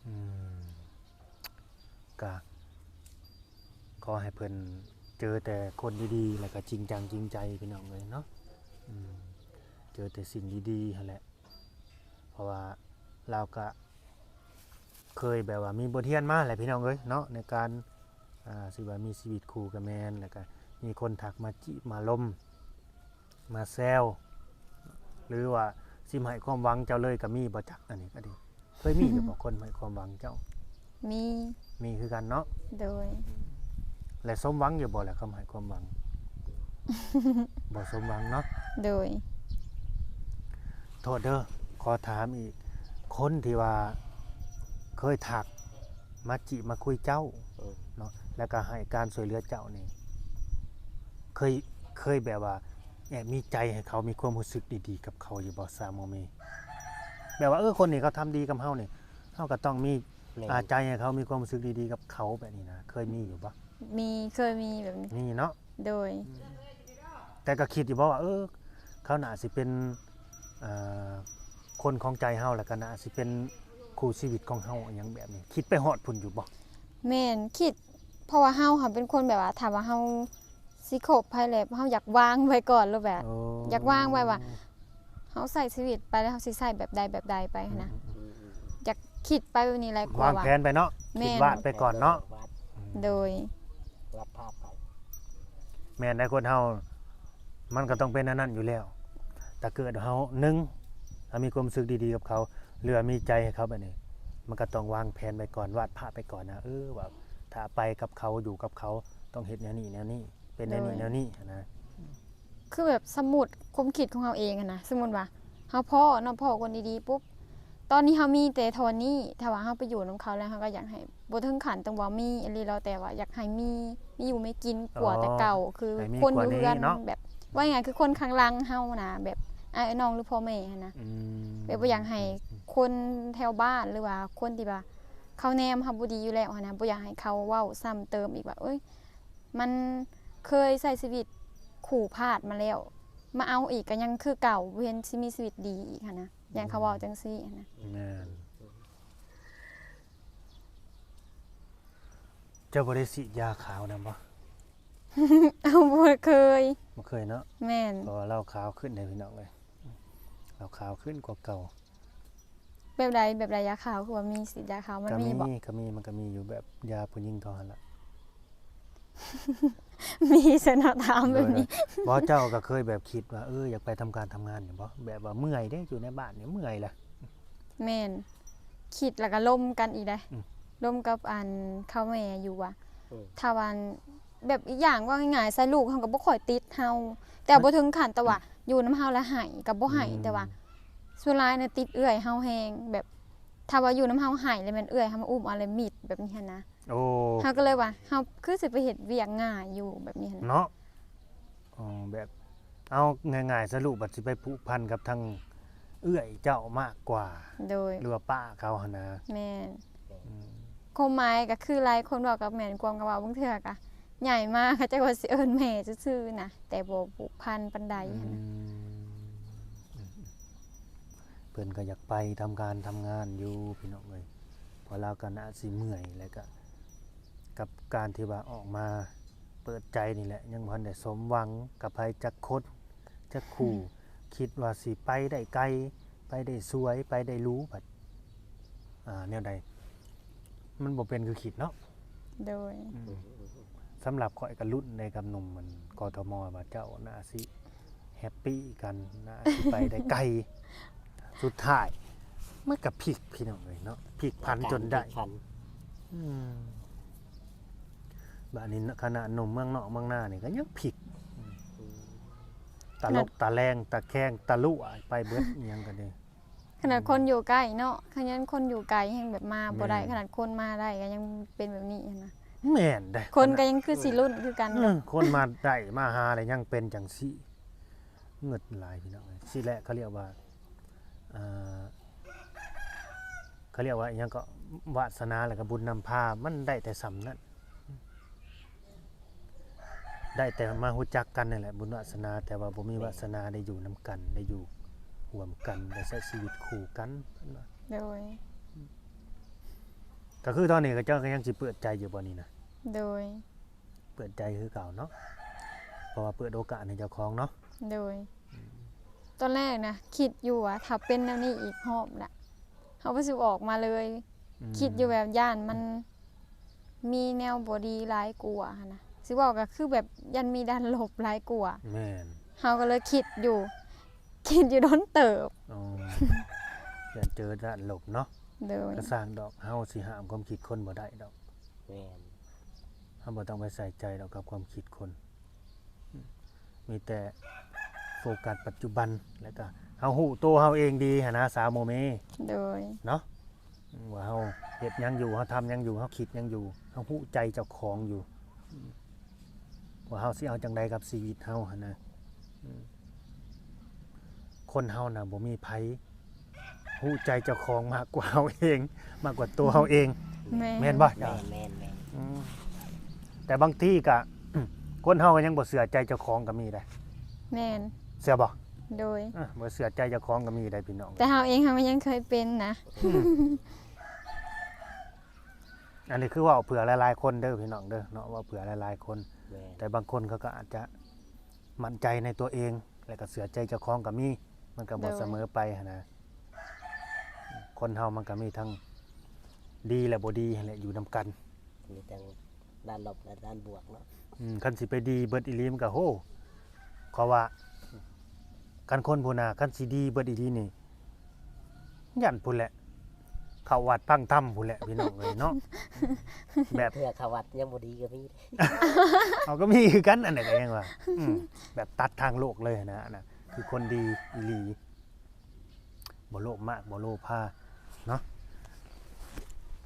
ອືມ ກະຂໍໃຫ້ເພິ່ນເຈີແຕ່ຄົນດີໆ ແລ້ວກະຈິງຈັງຈິງໃຈ ພີ່ນ້ອງເອີຍເນາະ. ອືມ ເຈີແຕ່ສິ່ງດີໆຫັ້ນແຫຼະ ເພາະວ່າລາວກະເຄີຍແບບວ່າມີບົດຮຽນມາແຫຼະ ພີ່ນ້ອງເອີຍເນາະ ໃນການ ອ່າ ຊິວ່າມີຊີວິດຄູ່ກໍແມ່ນ ແລ້ວກະມີຄົນທັກມາຈີບມາລົມ ມາແຊວ ຫຼືວ່າຊິມາໃຫ້ຄວາມຫວັງເຈົ້າເລີຍກໍມີບໍ່ຈັກ. ອັນນີ້ກໍດີ ເຄີຍມີຢູ່ບໍ່ ຄົນມາໃຫ້ຄວາມຫວັງເຈົ້າ? ມີ ມີຄືກັນເນາະ. ໂດຍ ແລະ ສົມຫວັງຢູ່ບໍ່ລະ ຄຳໃຫ້ຄວາມຫວັງ? ບໍ່ສົມຫວັງເນາະ. ໂດຍ ໂທດເດີ ຂໍຖາມອີກ ຄົນທີ່ວ່າເຄີຍທັກມາຈີບມາຄຸຍເຈົ້າ ເອີ ເນາະ ແລ້ວກໍໃຫ້ການຊ່ວຍເຫຼືອເຈົ້ານີ້ ເຄີຍ ເຄີຍແບບວ່າແອບມີໃຈໃຫ້ເຂົາ ມີຄວາມຮູ້ສຶກດີໆກັບເຂົາຢູ່ບໍ່ ສາວໂມເມ? ແບບວ່າ ເອີ ຄົນນີ້ເຂົາທຳດີກັບເຮົານີ້ ເຮົາກໍຕ້ອງມີ ແມ່ນ ອ່າ ໃຈໃຫ້ເຂົາ ມີຄວາມຮູ້ສຶກດີໆກັບເຂົາແບບນີ້ນະ ເຄີຍມີຢູ່ບໍ່? ມີ ເຄີຍມີແບບນີ້ ມີເນາະ. ໂດຍ ອືມ ແຕ່ກໍຄິດຢູ່ບໍ່ວ່າ ເອີ ເຂົາໜ້າຊິເປັນ ອ່າ ຄົນຂອງໃຈເຮົາ ແລ້ວກໍໜ້າຊິເປັນຄູ່ຊີວິດຂອງເຮົາ ອີ່ຫຍັງແບບນີ້ ຄິດໄປຮອດພຸ້ນຢູ່ບໍ່? ແມ່ນ ຄິດ ເພາະວ່າເຮົາຫັ້ນເປັນຄົນແບບວ່າ ຖ້າວ່າເຮົາຊິຄົບໃຜແລ້ວ ເຮົາຢາກວາງໄວ້ກ່ອນ ຫຼືແບບ ໂອ້ ຢາກວາງໄວ້ວ່າ ເຮົາໃຊ້ຊີວິດໄປແລ້ວ ເຮົາຊິໃຊ້ແບບໃດແບບໃດໄປຫັ້ນນະ. ອືມໆໆ ຢາກຄິດໄປແບບນີ້ແຫຼະ ກວ່າ ວາງແຜນໄປເນາະ. ແມ່ນ ຄິດວາດໄປກ່ອນເນາະ. ໂດຍ ວາດພາບໄປ. ແມ່ນໄດ໋ ຄົນເຮົາມັນກໍຕ້ອງເປັນອັນນັ້ນຢູ່ແລ້ວ. ຖ້າເກີດເຮົາ ໜຶ່ງ ເຮົາມີຄວາມຮູ້ສຶກດີໆກັບເຂົາ ຫຼືວ່າມີໃຈໃຫ້ເຂົາແບບນີ້ ມັນກໍຕ້ອງວາງແຜນໄປກ່ອນ ວາດພາບໄປກ່ອນນະ ເອີ ວ່າຖ້າໄປກັບເຂົາ ຢູ່ກັບເຂົາ ຕ້ອງເຮັດແນວນີ້ແນວນີ້ ເປັນແນວນີ້ ໂດຍ ແນວນີ້ຫັ້ນນະ. ຄືແບບ ສົມມຸດຄວາມຄິດຂອງເຮົາເອງຫັ້ນນະ ສົມມຸດວ່າເຮົາພໍ້ເນາະ ພໍ້ຄົນດີໆປຸບ ຕອນນີ້ເຮົາມີແຕ່ເທົ່ານີ້ ຖ້າວ່າເຮົາໄປຢູ່ນຳເຂົາແລ້ວ ເຮົາກໍຢາກໃຫ້ ບໍ່ເຖິງຂັ້ນຕ້ອງວ່າມີອີ່ຫຼີດອກ ແຕ່ວ່າຢາກໃຫ້ມີ ມີຢູ່ມີກິນກວ່າແຕ່ເກົ່າ ອໍ ຄື ໃຫ້ມີ ຄົນຢູ່ເຮືອນ ກວ່ານີ້ເນາະ ແບບ ເວົ້າງ່າຍໆ ຄືຄົນຂ້າງຫຼັງເຮົານະ ແບບອ້າຍນ້ອງ ຫຼື ພໍ່ແມ່ຫັ້ນນະ. ອືມ ແບບບໍ່ຢາກໃຫ້ ອືມ ຄົນແຖວບ້ານ ຫຼືວ່າຄົນທີ່ວ່າເຂົາແນມເຮົາບໍ່ດີຢູ່ແລ້ວຫັ້ນນະ ບໍ່ຢາກໃຫ້ເຂົາເວົ້າຊ້ຳເຕີມອີກວ່າ ເອີຍ ມັນເຄີຍໃຊ້ຊີວິດຄູ່ພາດມາແລ້ວ ມາເອົາອີກກໍຍັງຄືເກົ່າ ບໍ່ເຫັນຊິມີຊີວິດດີອີກຫັ້ນນະ ຢ້ານເຂົາເວົ້າ ອືມ ຈັ່ງຊີ້ຫັ້ນນະ. ແມ່ນ. ເຈົ້າບໍ່ໄດ້ສີດຢາຂາວນຳບໍ່? ເອົາ ບໍ່ເຄີຍ. ບໍ່ເຄີຍເນາະ. ແມ່ນ. ເພາະວ່າລາວຂາວຂຶ້ນເດ້ພີ່ນ້ອງເອີຍ ລາວຂາວຂຶ້ນກວ່າເກົ່າ. ແບບໃດ ແບບໃດ ຢາຂາວ ຄືວ່າມີສີດຢາຂາວ ມັນມີບໍ່? ກໍມີ ກໍມີ ມັນກໍມີຢູ່ແບບຢາຜູ້ຍິງເຂົາຫັ້ນລະ. ມີຊັ້ນເນາະ ຖາມແບບນີ້. ໂດຍໆ. ບໍ່ ເຈົ້າກໍເຄີຍແບບຄິດວ່າ ເອີ ຢາກໄປທຳການທຳງານຢູ່ບໍ່? ແບບວ່າເມື່ອຍເດ້ ຢູ່ໃນບ້ານນີ້ເມື່ອຍລະ. ແມ່ນ ຄິດແລ້ວກໍລົມກັນອີກເດ້. ອືມ ລົມກັບອັນເຖົ້າແມ່ຢູ່ວ່າ ອືມ ຖ້າວ່າ ແບບ ອີກຢ່າງ ເວົ້າງ່າຍໆ ໃສ່ລູກເຮົາກໍບໍ່ຄ່ອຍຕິດເຮົາ ແຕ່ບໍ່ເຖິງຂັ້ນແຕ່ວ່າ ອືມ ຢູ່ນຳເຮົາແລ້ວໃຫ້ກໍບໍ່ໃຫ້. ອືມ ແຕ່ວ່າສ່ວນຫຼາຍນະຕິດເອື້ອຍເຮົາແຮງ ແບບ ຖ້າວ່າຢູ່ນຳເຮົາໃຫ້ ແລ້ວແມ່ນເອື້ອຍເຮົາມາອຸ້ມເອົາ ແລ້ວມິດແບບນີ້ຫັ້ນນະ. ໂອ້ ເຮົາກໍເລີຍວ່າ ເຮົາຄືຊິໄປເຮັດວຽກງ່າຍຢູ່ແບບນີ້ຫັ້ນນະ ເນາະ. ອໍ ແບບ ເອົາງ່າຍໆ ສະຫຼຸບວ່າຊິໄປຜູກພັນກັບທາງເອື້ອຍເຈົ້າມາກກວ່າ ໂດຍ ຫຼືວ່າປ້າເຂົາຫັ້ນນະ. ແມ່ນ. ອືມ ຄວາມໝາຍກໍຄືຫຼາຍຄົນເວົ້າກໍແມ່ນ ຄວາມກໍເວົ້າ ບາງເທື່ອກໍໃຫຍ່ມາ ເຂົາເຈົ້າວ່າຊິເອີ້ນແມ່ຊື່ໆນະ ແຕ່ບໍ່ຜູກພັນປານໃດຫັ້ນນະ. ອືມ ເພິ່ນກໍຢາກໄປທຳການທຳງານຢູ່ ພີ່ນ້ອງເອີຍ ເພາະລາວກໍໜ້າຊິເມື່ອຍ ແລ້ວກໍກັບການທີ່ວ່າອອກມາ ເປີດໃຈນີ້ແຫຼະ ຍັງບໍ່ທັນໄດ້ສົມຫວັງກັບໃຜຈັກຄົນຈັກຄູ່ ຄິດວ່າຊິໄປໄດ້ໄກ ໄປໄດ້ສວຍ ໄປໄດ້ຫຼູ ບັດ ອ່າ ແນວໃດ ມັນບໍ່ເປັນຄືຄິດເນາະ. ໂດຍ ອືມ ສຳລັບຂ້ອຍກໍລຸ້ນໃນກັບໜຸ່ມມັນ ກທມ ວ່າເຈົ້າໜ້າຊິແຮັບປີກັນ ໜ້າຊິໄປໄດ້ໄກ ສຸດທ້າຍມັນກໍພິກ ພີ່ນ້ອງເອີຍເນາະ ພິກຜັນຈົນໄດ້ ອືມ ບາດນີ້ຂະໜາດໜຸ່ມເມືອງນອກເມືອງນານີ້ກໍຍັງພິກ ອືມ ຕະຫຼົກຕະແລງ ຕະແຄງຕະຫຼວໄປເບິດ ອີ່ຫຍັງກໍດີ ຂະໜາດຄົນຢູ່ໃກ້ເນາະ ຂະໜາດຄົນຢູ່ໄກແຮ່ງແບບມາບໍ່ໄດ້ ແມ່ນ ຂະໜາດຄົນມາໄດ້ກໍຍັງເປັນແບບນີ້ຫັ້ນນະ ແມ່ນເດ້ ຄົນກໍຍັງຄືຊິລຸ້ນຄືກັນ ເອີ ເນາະ ຄົນມາໄດ້ມາຫາແລ້ວຍັງເປັນຈັ່ງຊີ້ ເງີດຫຼາຍພີ່ນ້ອງເອີຍ ຊີ້ແຫຼະ ເຂົາລຽກວ່າ ອ່າ ເຂົາລຽກວ່າອີ່ຫຍັງເກາະ ວາສະໜາ ແລ້ວກໍບຸນນຳພາ ມັນໄດ້ແຕ່ສ່ຳນັ້ນ ໄດ້ແຕ່ມາຮູ້ຈັກກັນນີ້ແຫຼະ ບຸນວາສະໜາ ແຕ່ວ່າບໍ່ມີວາສະໜາໄດ້ຢູ່ນຳກັນ ໄດ້ຢູ່ຮ່ວມກັນ ໄດ້ໃຊ້ຊີວິດຄູ່ກັນ ໂດຍ ກໍຄືຕອນນີ້ເຂົາເຈົ້າກໍຍັງຊິເປີດໃຈຢູ່ບໍ່ນີ້ນະ? ໂດຍ ເປີດໃຈຄືເກົ່າເນາະ ເພາະວ່າເປີດໂອກາດໃຫ້ເຈົ້າຂອງເນາະ. ໂດຍ ຕອນແລກນະຄິດຢູ່ວ່າຖ້າເປັນແນວນີ້ອີກຮອບນະ ເຮົາກໍຊິອອກມາເລີຍ ອືມ ຄິດຢູ່ແບບຢ້ານມັນມີແນວບໍ່ດີຫຼາຍກວ່າຫັ້ນນະ ຊິເວົ້າກໍຄືແບບຢ້ານມີດ້ານລົບຫຼາຍກວ່າ ແມ່ນ ເຮົາກໍເລີຍຄິດຢູ່ ຄິດຢູ່ດົນເຕີບ ອໍ ຢ້ານເຈີດ້ານລົບເນາະ. ໂດຍ ກໍຊ່າງດອກ ເຮົາຊິຫ້າມຄວາມຄິດຄົນບໍ່ໄດ້ດອກ ແມ່ນ ເຮົາບໍ່ຕ້ອງໄປໃສ່ໃຈດອກກັບຄວາມຄິດຄົນ ມີແຕ່ໂຟກັສປັດຈຸບັນ ແລ້ວກໍເຮົາຮູ້ໂຕເຮົາເອງດີຫັ້ນນະ ສາວໂມເມ ໂດຍ ເນາະ ວ່າເຮົາເຮັດຫຍັງຢູ່ ເຮົາທຳຫຍັງຢູ່ ເຮົາຄິດຫຍັງຢູ່ ເຮົາຮູ້ໃຈເຈົ້າຂອງຢູ່ ວ່າເຮົາຊິເອົາຈັ່ງໃດກັບຊີວິດເຮົາຫັ້ນນະ. ຄົນເຮົານະບໍ່ມີໃຜ ຮູ້ໃຈເຈົ້າຂອງມາກກວ່າເຮົາເອງ ມາກກວ່າຕົວເຮົາເອງ ແມ່ນ ແມ່ນບໍ່? ແມ່ນໆໆ ອືມ ແຕ່ບາງທີກະ ຄົນເຮົາກໍຍັງບໍ່ເຊື່ອໃຈເຈົ້າຂອງກໍມີໄດ໋ ແມ່ນ ເຊື່ອບໍ່? ໂດຍ ເອີ ບໍ່ເຊື່ອໃຈເຈົ້າຂອງກໍມີໄດ໋ພີ່ນ້ອງ ແຕ່ເຮົາເອງເຮົາກໍຍັງເຄີຍເປັນນະ ອືມ ອັນນີ້ຄືເວົ້າເພື່ອຫຼາຍໆຄົນເດີພີ່ນ້ອງເດີເນາະ ເວົ້າເພື່ອຫຼາຍໆຄົນ ແມ່ນ ແຕ່ບາງຄົນເຂົາກໍອາດຈະ ໝັ້ນໃຈໃນຕົວເອງ ແລະກໍເຊື່ອໃຈເຈົ້າຂອງກໍມີ ມັນກໍບໍ່ ໂດຍ ສະເໝີໄປຫັ້ນນະ ຄົນເຮົາມັນກໍມີທັງດີ ແລະບໍ່ດີຫັ້ນແຫຼະ ຢູ່ນຳກັນ ມີທັງດ້ານລົບ ແລະດ້ານບວກເນາະ ອືມ ຄັນຊິໄປດີເບິດອີ່ຫຼີມັນກໍ ໂຫ ເພາະວ່າ ຄັນຄົນຜູ້ໜ້າ ຄັນຊິດີເບິດອີ່ຫຼີນີ້ ຢ້ານພຸ້ນແຫຼະ ເຂົ້າວັດຟັງທຳພຸ້ນແຫຼະ ພີ່ນ້ອງເອີຍເນາະ ແບບ ເທື່ອເຂົ້າວັດຍັງບໍ່ດີກໍມີ ເຮົາກໍມີຄືກັນ ອັນນັ້ນກໍຍັງວ່າ ອືມ ແບບຕັດທາງໂລກເລີຍນະ ອັນນັ້ນຄືຄົນດີອີ່ຫຼີ ບໍ່ໂລບມາກ ບໍ່ໂລພາເນາະ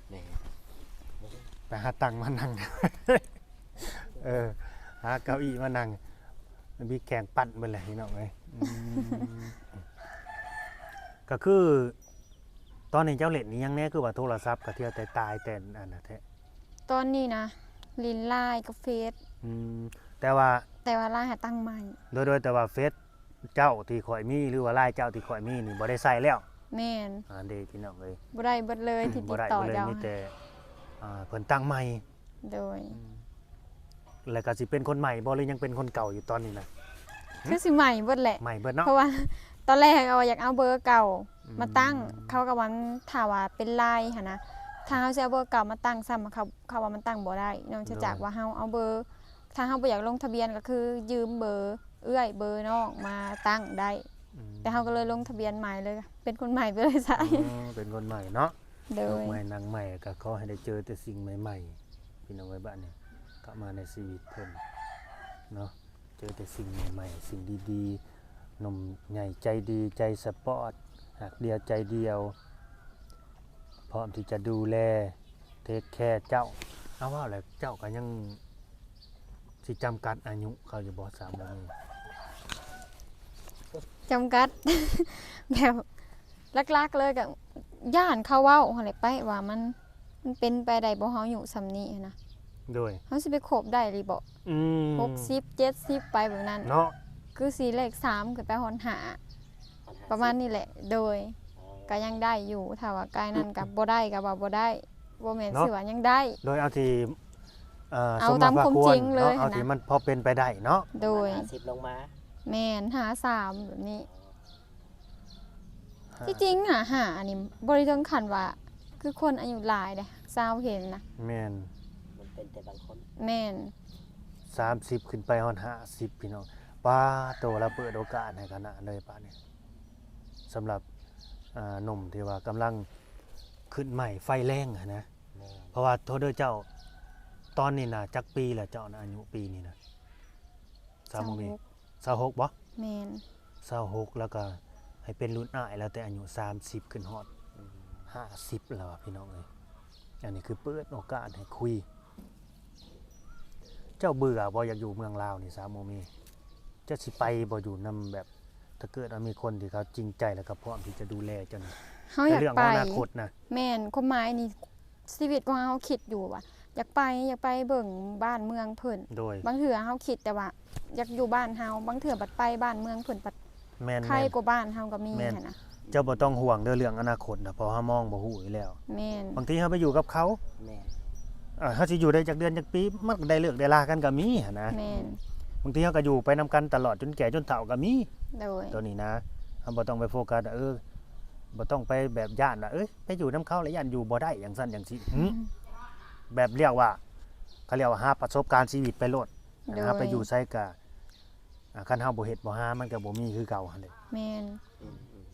ແມ່ນ ໄປຫາຕັ່ງມານັ່ງ ເອີ ຫາເກົ້າอี้ມານັ່ງ ມີແຂ່ງປັ່ນເບິດແຫຼະ ພີ່ນ້ອງເອີຍ ອືມ ກໍຄື ຕອນນີ້ເຈົ້າຫຼິ້ນອີ່ຫຍັງແດ່ ຄືວ່າໂທລະສັບກໍເທື່ອແຕ່ຕາຍແຕ່ອັນນັ້ນແທ້? ຕອນນີ້ນະ ຫຼິ້ນ LINE ກັບເຟສ ອືມ ແຕ່ວ່າ ແຕ່ວ່າ LINE ຫາຕັ້ງໃໝ່ ໂດຍ ໂດຍ ແຕ່ວ່າເຟສເຈົ້າທີ່ຂ້ອຍມີ ຫຼືວ່າ LINE ເຈົ້າທີ່ຂ້ອຍມີນີ້ບໍ່ໄດ້ໃຊ້ແລ້ວ ແມ່ນ ອັນເດ ພີ່ນ້ອງເອີຍ ບໍ່ໄດ້ເບິດເລີຍ ອືມ ທີ່ຕິດຕໍ່ເຈົ້າ ມີແຕ່ ອ່າ ເພິ່ນຕັ້ງໃໝ່ ໂດຍ ອືມ ແລ້ວກໍຊິເປັນຄົນໃໝ່ບໍ່ ຫຼືຍັງເປັນຄົນເກົ່າຢູ່ຕອນນີ້ນະ? ຄືຊິໃໝ່ເບິດແຫຼະ ໃໝ່ເບິດເນາະ ເພາະວ່າຕອນແລກເຮົາຢາກເອົາເບີເກົ່າ ອືມ ມາຕັ້ງ ເຂົາກໍວ່າ ຖ້າວ່າເປັນ LINE ຫັ້ນນະ ຖ້າເຮົາຊິເອົາເບີເກົ່າມາຕັ້ງຊ້ຳ ເຂົາ ເຂົາວ່າມັນຕັ້ງບໍ່ໄດ້ ນອກຈາກ ໂດຍ ວ່າເຮົາເອົາເບີ ຖ້າເຮົາບໍ່ຢາກລົງທະບຽນກໍຄືຢືມເບີເອື້ອຍ ເບີນ້ອງມາຕັ້ງໄດ້ ອືມ ແຕ່ເຮົາກໍເລີຍລົງທະບຽນໃໝ່ເລີຍ ເປັນຄົນໃໝ່ໄປເລີຍຊະ ອໍ ເປັນຄົນໃໝ່ເນາະ ໂດຍ ລູກໃໝ່ນາງໃໝ່ ກໍຂໍໃຫ້ໄດ້ເຈີແຕ່ສິ່ງໃໝ່ໆ ພີ່ນ້ອງເອີຍ ບາດນີ້ເຂົ້າມາໃນຊີວິດເພິ່ນເນາະ ເຈີແຕ່ສິ່ງໃໝ່ໆ ສິ່ງດີໆ ໜຸ່ມໃຫຍ່ໃຈດີ ໃຈສະປອດ ຮັກດຽວໃຈດຽວ ພ້ອມທີ່ຈະດູແລ ເທກແຄເຈົ້າ ເອົາ ເວົ້າແລ້ວເຈົ້າກໍຍັງຊິຈຳກັດອາຍຸເຂົາຢູ່ບໍ່ ສາວໂມເມ? ຈຳກັດ ແບບຫຼັກໆເລີຍກໍຢ້ານເຂົາເວົ້າຫັ້ນແຫຼະ ໄປວ່າມັນ ມັນເປັນໄປໄດ້ບໍ່ ເຮົາອາຍຸສ່ຳນີ້ຫັ້ນນະ ໂດຍ ເຮົາຊິໄປຄົບໄດ້ອີ່ຫຼີບໍ່? ອືມ ຫົກສິບ ເຈັດສິບ ໄປແບບນັ້ນເນາະ ຄືຊິເລກສາມຂຶ້ນໄປຮອດຫ້າ ປະມານນີ້ແຫຼະ ໂດຍ ກໍຍັງໄດ້ຢູ່ ຖ້າວ່າກາຍນັ້ນກໍບໍ່ໄດ້ ກໍວ່າບໍ່ໄດ້ ບໍ່ແມ່ນ ເນາະ ຊິວ່າຍັງໄດ້ ໂດຍ ເອົາທີ່ ອ່າ ເອົາຕາມຄວາມຈິງເລີຍເນາະ ເອົາທີ່ມັນພໍເປັນໄປໄດ້ເນາະ ໂດຍ ຫ້າສິບລົງມາ ແມ່ນ ຫ້າສາມ ແບບນີ້ ທີ່ຈິງຫາ ຫ້າ ອັນນີ້ບໍ່ໄດ້ເຖິງຂັ້ນວ່າ ຄືຄົນອາຍຸຫຼາຍເດ້ ຊາວເຫັນນະ ແມ່ນ ມັນເປັນແຕ່ບາງຄົນ ແມ່ນ ສາມສິບຂຶ້ນໄປຮອດຫ້າສິບ ພີ່ນ້ອງ ປາໂຕ ລາວເປີດໂອກາດໃຫ້ຂະໜາດເລີຍປານນີ້ ສຳລັບ ອ່າ ໜຸ່ມທີ່ວ່າກຳລັງຂຶ້ນໃໝ່ໄຟແຮງຫັ້ນນະ ແມ່ນ ເພາະວ່າໂທດເດີເຈົ້າ ຕອນນີ້ນະຈັກປີແລ້ວເຈົ້ານະ ອາຍຸປີນີ້ນະ ຊາວຫົກ ຊາວຫົກບໍ່? ແມ່ນ ຊາວຫົກ ແລ້ວກໍໃຫ້ເປັນລຸ້ນອ້າຍແລ້ວ ແຕ່ອາຍຸສາມສິບຂຶ້ນຮອດ ອືມ ຫ້າສິບແລ້ວ ພີ່ນ້ອງເອີຍ ອັນນີ້ຄືເປີດໂອກາດໃຫ້ຄຸຍ ເຈົ້າເບື່ອບໍ່ ຢາກຢູ່ເມືອງລາວນີ້ ສາວໂມມີ ເຈົ້າຊິໄປບໍ່ ຢູ່ນຳແບບ ຖ້າເກີດວ່າມີຄົນທີ່ເຂົາຈິງໃຈ ແລ້ວກໍພ້ອມທີ່ຈະດູແລເຈົ້ານີ້ ເຮົາຢາກໄປ ເລື່ອງຂອງອະນາຄົດນະ ແມ່ນ ຄວາມໝາຍນີ້ ຊີວິດຂອງເຮົາຄິດຢູ່ວ່າ ຢາກໄປ ຢາກໄປເບິ່ງບ້ານເມືອງເພິ່ນ ໂດຍ ບາງເທື່ອເຮົາຄິດແຕ່ວ່າ ຢາກຢູ່ບ້ານເຮົາ ບາງເທື່ອບັດໄປບ້ານເມືອງເພິ່ນບັດ ແມ່ນໆ ໄຄກວ່າບ້ານເຮົາກໍມີ ແມ່ນ ຫັ້ນນະ ເຈົ້າບໍ່ຕ້ອງຫ່ວງເລື່ອງອະນາຄົດນະ ເພາະເຮົາມອງບໍ່ຮູ້ຢູ່ແລ້ວ ແມ່ນ ບາງທີເຮົາໄປຢູ່ກັບເຂົາ ແມ່ນ ເຮົາຊິຢູ່ໄດ້ຈັກເດືອນຈັກປີ ມັນກໍໄດ້ເລີກໄດ້ລາກັນກໍມີຫັ້ນນະ ແມ່ນ ບາງທີເຮົາກໍຢູ່ໄປນຳກັນຕະຫຼອດຈົນແກ່ຈົນເຖົ້າກໍມີ ໂດຍ ໂຕນີ້ນະ ເຮົາບໍ່ຕ້ອງໄປໂຟກັສວ່າ ເອີ ບໍ່ຕ້ອງໄປແບບຢ້ານວ່າ ເອີຍ ໄປຢູ່ນຳເຂົາແລ້ວຢ້ານຢູ່ບໍ່ໄດ້ ຈັ່ງຊັ້ນຈັ່ງຊີ້ ອືມ ແບບລຽກວ່າ ເຂົາລຽກວ່າຫາປະສົບການຊີວິດໄປໂລດ ໂດຍ ເຮົາໄປຢູ່ໃສກະ ອ່າ ຄັນເຮົາບໍ່ເຮັດບໍ່ຫາ ມັນກະບໍ່ມີຄືເກົ່າຫັ້ນເດ ແມ່ນ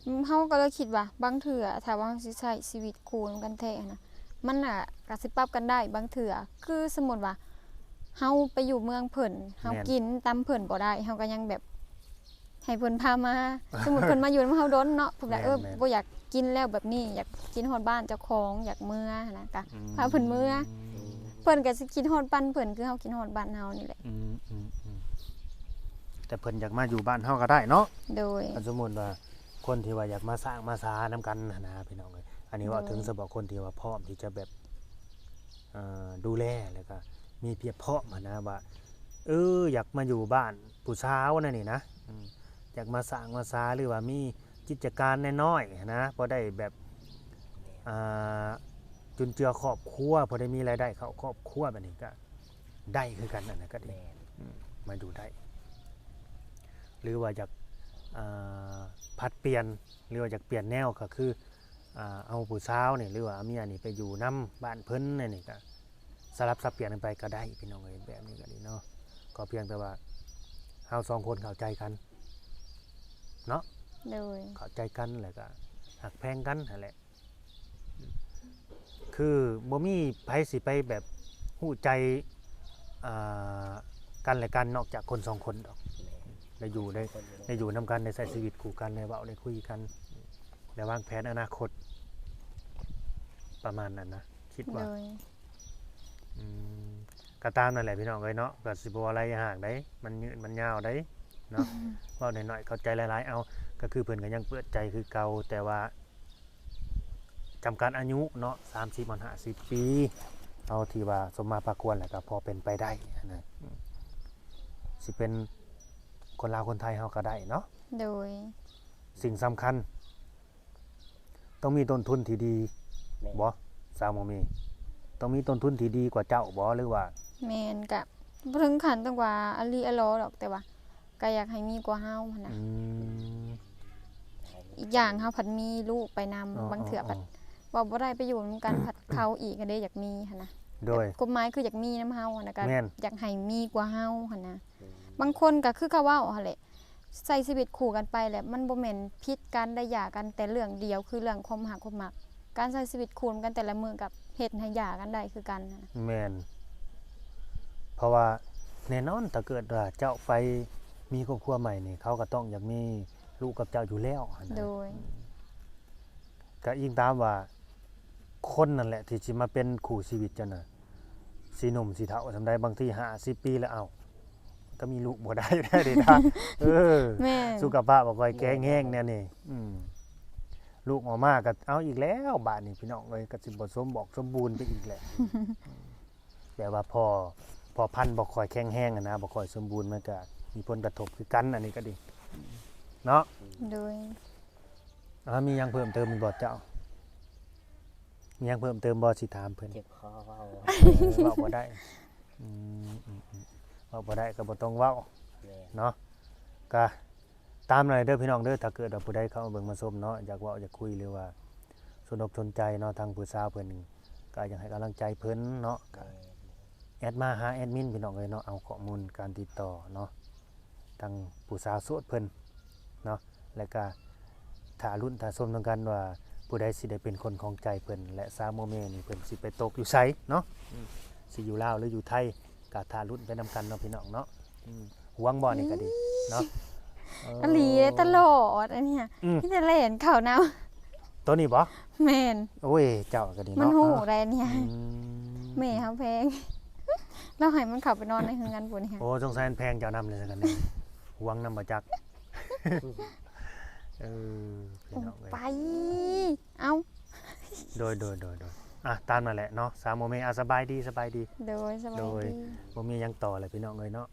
ອືມ ເຮົາກໍເລີຍຄິດວ່າ ບາງເທື່ອຖ້າວ່າເຮົາຊິໃຊ້ຊີວິດຄູ່ນຳກັນແທ້ຫັ້ນນະ ມັນນະກະຊິປັບກັນໄດ້ບາງເທື່ອ ຄືສົມມຸດວ່າ ເຮົາໄປຢູ່ເມືອງເພິ່ນ ເຮົາ ແມ່ນ ກິນຕຳເພິ່ນບໍ່ໄດ້ ເຮົາກໍຍັງແບບ ໃຫ້ເພິ່ນພາມາ ສົມມຸດເພິ່ນມາຢູ່ນຳເຮົາດົນເນາະ ເພິ່ນວ່າ ແມ່ນໆ ເອີ ບໍ່ຢາກກິນແລ້ວແບບນີ້ ຢາກກິນຮອດບ້ານເຈົ້າຂອງ ຢາກເມືອຫັ້ນນະ ກະ ອືມ ພາເພິ່ນເມືອ ເພິ່ນກະຊິຄິດຮອດບ້ານເພິ່ນ ຄືເຮົາຄິດຮອດບ້ານເຮົານີ້ແຫຼະ ອືມໆໆ ແຕ່ເພິ່ນຢາກມາຢູ່ບ້ານເຮົາກໍໄດ້ເນາະ ໂດຍ ຄັນສົມມຸດວ່າຄົນທີ່ວ່າຢາກມາສ້າງມາສານຳກັນຫັ້ນນະ ພີ່ນ້ອງເອີຍ ອັນນີ້ເວົ້າເຖິງ ໂດຍ ສະເພາະຄົນທີ່ວ່າພ້ອມທີ່ຈະແບບ ອ່າ ດູແລ ແລ້ວກໍມີພຽບພ້ອມຫັ້ນນະ ວ່າ ເອີ ຢາກມາຢູ່ບ້ານຜູ້ສາວແນວນີ້ນະ ອືມ ຢາກມາສ້າງມາສາ ຫຼືວ່າມີກິດຈະການນ້ອຍໆຫັ້ນນະ ພໍໄດ້ແບບ ອ່າ ຈຸນເຈືອຄອບຄົວ ພໍໄດ້ມີລາຍໄດ້ເຂົ້າຄອບຄົວ ແບບນີ້ກໍໄດ້ຄືກັນ ອັນນັ້ນກໍດີ ແມ່ນ ອືມ ມາຢູ່ໄດ້ ຫຼືວ່າຢາກ ອ່າ ຜັດປ່ຽນ ຫຼືວ່າຢາກປ່ຽນແນວ ກໍຄື ອ່າ ເອົາຜູ້ສາວນີ້ ຫຼືວ່າເອົາເມຍນີ້ໄປຢູ່ນຳບ້ານເພິ່ນແນວນີ້ ກະສະຫຼັບສັບປ່ຽນກັນໄປກໍໄດ້ ພີ່ນ້ອງເອີຍ ແບບນີ້ກໍດີເນາະ ກໍພຽງແຕ່ວ່າເຮົາສອງຄົນເຂົ້າໃຈກັນເນາະ ໂດຍ ເຂົ້າໃຈກັນ ແລ້ວກໍຮັກແພງກັນຫັ້ນແຫຼະ ຄືບໍ່ມີໃຜຊິໄປແບບຮູ້ໃຈ ອ່າ ກັນແລະກັນນອກຈາກຄົນສອງຄົນດອກ ໄດ້ຢູ່ ໄດ້ ໄດ້ຢູ່ນຳກັນ ໄດ້ໃຊ້ຊີວິດຄູ່ກັນ ໄດ້ເວົ້າໄດ້ຄຸຍກັນ ໄດ້ວາງແຜນອະນາຄົດ ປະມານນັ້ນນະ ຄິດວ່າ ໂດຍ ອືມ ກໍຕາມນັ້ນແຫຼະ ພີ່ນ້ອງເອີຍເນາະ ກໍຊິບໍ່ວ່າໄລຍະຫ່າງໃດ ມັນຍືດມັນຍາວໃດເນາະ ເວົ້າໜ້ອຍໆ ເຂົ້າໃຈຫຼາຍໆ ເອົາ ກໍຄືເພິ່ນກໍຍັງເປີດໃຈຄືເກົ່າ ແຕ່ວ່າ ຈຳກັດອາຍຸເນາະ ສາມສິບຮອດຫ້າສິບປີ ເຮົາຖືວ່າສົມມາພາຄວນ ແລ້ວກໍພໍເປັນໄປໄດ້ຫັ້ນນະ ອືມ ຊິເປັນຄົນລາວຄົນໄທເຮົາກໍໄດ້ເນາະ ໂດຍ ສິ່ງສຳຄັນ ຕ້ອງມີຕົ້ນທຶນທີ່ດີ ແມ່ນ ບໍ່ ສາວໝໍມີ ຕ້ອງມີຕົ້ນທຶນທີ່ດີກວ່າເຈົ້າບໍ່ ຫຼືວ່າ ແມ່ນ ກະບໍ່ເຖິງຂັ້ນຕ້ອງວ່າອາລີອາລໍດອກ ແຕ່ວ່າ ກໍຢາກໃຫ້ມີກວ່າເຮົາຫັ້ນນະ ອືມ ອີກຢ່າງເຮົາພັດມີລູກໄປນຳ ອໍ ບາງເທື່ອ ອໍ ພັດ ອໍ ເວົ້າບໍ່ໄດ້ໄປຢູ່ນຳກັນ ພັດເຂົາອີກກໍເດ້ຢາກມີຫັ້ນນະ ໂດຍ ກົດໝາຍຄືຢາກມີນຳເຮົາຫັ້ນນະ ກໍ ແມ່ນ ຢາກໃຫ້ມີກວ່າເຮົາຫັ້ນນະ ອືມ ບາງຄົນກໍຄືເຂົາເວົ້າຫັ້ນແຫຼະ ໃຊ້ຊີວິດຄູ່ກັນໄປແຫຼະ ມັນບໍ່ແມ່ນຜິດກັນ ໄດ້ຢ່າກັນແຕ່ເລື່ອງດຽວ ຄືເລື່ອງຄວາມຮັກຄວາມມັກ ການໃຊ້ຊີວິດຄູ່ນຳກັນແຕ່ລະມື້ກໍເຮັດໃຫ້ຢ່າກັນໄດ້ຄືກັນຫັ້ນນະ ແມ່ນ ເພາະວ່າແນ່ນອນ ຖ້າເກີດວ່າເຈົ້າໄປມີຄອບຄົວໃໝ່ນີ້ ເຂົາກໍຕ້ອງຢາກມີລູກກັບເຈົ້າຢູ່ແລ້ວຫັ້ນນະ ໂດຍ ອືມ ກໍອີງຕາມວ່າຄົນນັ້ນແຫຼະທີ່ຊິມາເປັນຄູ່ຊີວິດເຈົ້ານະ ຊິໜຸ່ມຊິເຖົ້າສ່ຳໃດ ບາງທີຫ້າສິບປີແລ້ວ ເອົ້າ ກໍມີລູກບໍ່ໄດ້ແທ້ເດນະ ເອີ ແມ່ນ ສຸຂະພາບບໍ່ຄ່ອຍແຂງແຮງແນວນີ້ ອືມ ລູກອອກມາກໍເອົາອີກແລ້ວ ບາດນີ້ພີ່ນ້ອງເອີຍ ກໍຊິບໍ່ສົມບອກສົມບູນໄປອີກແຫຼະ ແປວ່າພໍ່ ພໍ່ພັນບໍ່ຄ່ອຍແຂງແຮງຫັ້ນນະ ບໍ່ຄ່ອຍສົມບູນ ມັນກໍມີຜົນກະທົບຄືກັນ ອັນນີ້ກໍດີເນາະ ໂດຍ ອ່າ ມີຫຍັງເພີ່ມເຕີມອີກບໍ່ເຈົ້າ? ມີຫຍັງເພີ່ມເຕີມບໍ່ ຊິຖາມເພິ່ນ? ເຈັບຄໍເວົ້າ ເອີ ເວົ້າບໍ່ໄດ້ ອືມ ອືມ ອືມ ເວົ້າບໍ່ໄດ້ກໍບໍ່ຕ້ອງເວົ້າ ແມ່ນ ເນາະ ກະຕາມນັ້ນເດີພີ່ນ້ອງເດີ. ຖ້າເກີດວ່າຜູ້ໃດເຂົ້າມາເບິ່ງມາຊົມເນາະ ຢາກເວົ້າຢາກຄຸຍ ຫຼືວ່າສົນອົກສົນໃຈເນາະ ທາງຜູ້ສາວເພິ່ນກໍຢາກໃຫ້ກຳລັງໃຈເພິ່ນເນາະ ກໍ ແມ່ນ ແອັດມາຫາແອັດມິນພີ່ນ້ອງເອີຍເນາະ ເອົາຂໍ້ມູນການຕິດຕໍ່ເນາະ ທາງຜູ້ສາວໂສດເພິ່ນເນາະ ແລະກະຖ້າລຸ້ນຖ້າຊົມນຳກັນວ່າ ຜູ້ໃດຊິໄດ້ເປັນຄົນຂອງໃຈເພິ່ນ ແລະສາວໂມເມນີ້ເພິ່ນຊິໄປຕົກຢູ່ໃສເນາະ ອືມ ຊິຢູ່ລາວ ຫຼືຢູ່ໄທ ກະຖ້າລຸ້ນໄປນຳກັນເນາະພີ່ນ້ອງເນາະ ອືມ ຫວງບໍ່ນີ້ກໍດີເນາະ ເອີ ອີ່ຫຼີເດ້ ຕະຫຼອດອັນເນີ້ຍ ອືມ ມີແຕ່ແລ່ນເຂົ້ານຳ ໂຕນີ້ບໍ່? ແມ່ນ ໂອ້ຍ ເຈົ້າກໍດີເນາະ ມັນຮູ້ໄດ໋ອັນເນີ້ຍ ອືມ ແມ່ເຮົາແພງ ລາວໃຫ້ມັນເຂົ້າໄປນອນໃນເຮືອນພຸ້ນ ໂອ້ ສົງໄສມັນແພງເຈົ້ານຳເລີຍຊັ້ນ ຫວງນຳບໍ່ຈັກ ເອີ ພີ່ນ້ອງເອີຍ ໄປ ເອົ້າ ໂດຍ ໂດຍ ໂດຍ ໂດຍ ອ່ະ ຕາມນັ້ນແຫຼະເນາະ ສາວໂມເມ ອ່ະ ສະບາຍດີ ສະບາຍດີ ໂດຍ ສະບາຍດີ ໂດຍ ບໍ່ມີຫຍັງຕໍ່ແລ້ວພີ່ນ້ອງເອີຍເນາະ